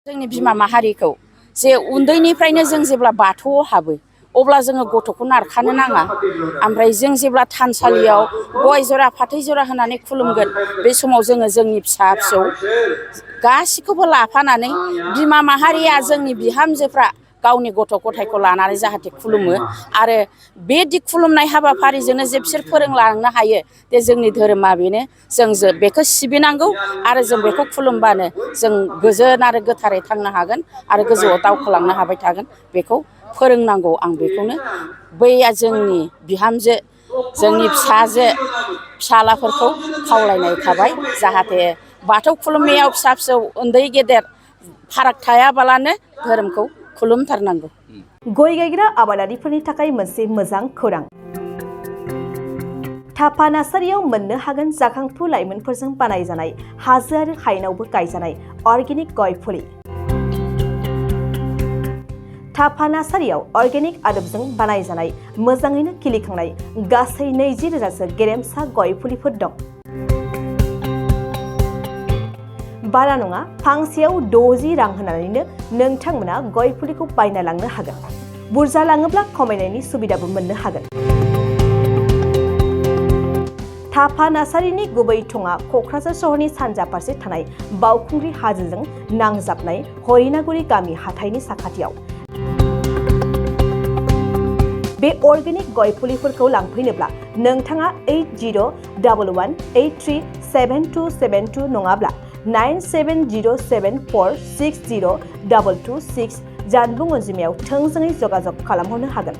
जोंनि बिमा माहारिखौ जे उन्दैनिफ्रायनो जों जेब्ला बाथौआव हाबो अब्ला जोङो गथ'खौ नारखानो नाङा। ओमफ्राय जों जेब्ला थानसालियाव गय जरा फाथै जरा होनानै खुलुमगोन बे समाव जोङो जोंनि फिसा फिसौ गासिखौबो लाफानानै बिमा माहारिया जोंनि बिहामजोफ्रा गावनि गथ' गथायखौ लानानै जाहाथे खुलुमो आरो बेदि खुलुमनाय हाबाफारिजोंनो जे बिसोर फोरोंलांनो हायो जे जोंनि धोरोमा बेनो जों बेखौ सिबिनांगौ आरो जों बेखौ खुलुमबानो जों गोजोन आरो गोथारै थांनो हागोन आरो गोजौआव दावखोलांनो हाबाय थागोन बेखौ फोरोंनांगौ। आं बेखौनो बैया जोंनि बिहामजो जोंनि फिसाजो फिसालाफोरखौ खावलायनाय थाबाय जाहाथे बाथौ खुलुमनायाव फिसा फिसौ उन्दै गेदेर फाराग थायाबालानो धोरोमखौ खुलुमथारनांगौ। गय गायग्रा आबादारिफोरनि थाखाय मोनसे मोजां खौरां। थाफा नार्सारियाव मोननो हागोन जाखांफु लाइमोनफोरजों बानायजानाय हाजो आरो हायेनावबो गायजानाय अर्गेनिक गय फुलि। थाफा नार्सारियाव अर्गेनिक आदबजों बानायजानाय मोजाङैनो खिलिखांनाय गासै 20,000सो गेरेमसा गय फुलिफोर दं। बारा नङा, फांसेयाव 60 रां होनानैनो नोंथांमोना गय फुलिखौ बायना लांनो हागोन। बुरजा लाङोब्ला खमायनायनि सुबिदाबो मोननो हागोन। थाफा नार्सारिनि गुबै थङा क'क्राझार सहरनि सानजा फारसे थानाय बावखुंग्रि हाजोजों नांजाबनाय हरिनागुरि गामि हाथाइनि साखाथियाव। बे अर्गेनिक गय फुलिफोरखौ लांफैनोब्ला नोंथाङा 8011837272 नङाब्ला 9707460226 जानबुं अनजिमायाव थोंजोङै जगाजग खालामहरनो हागोन।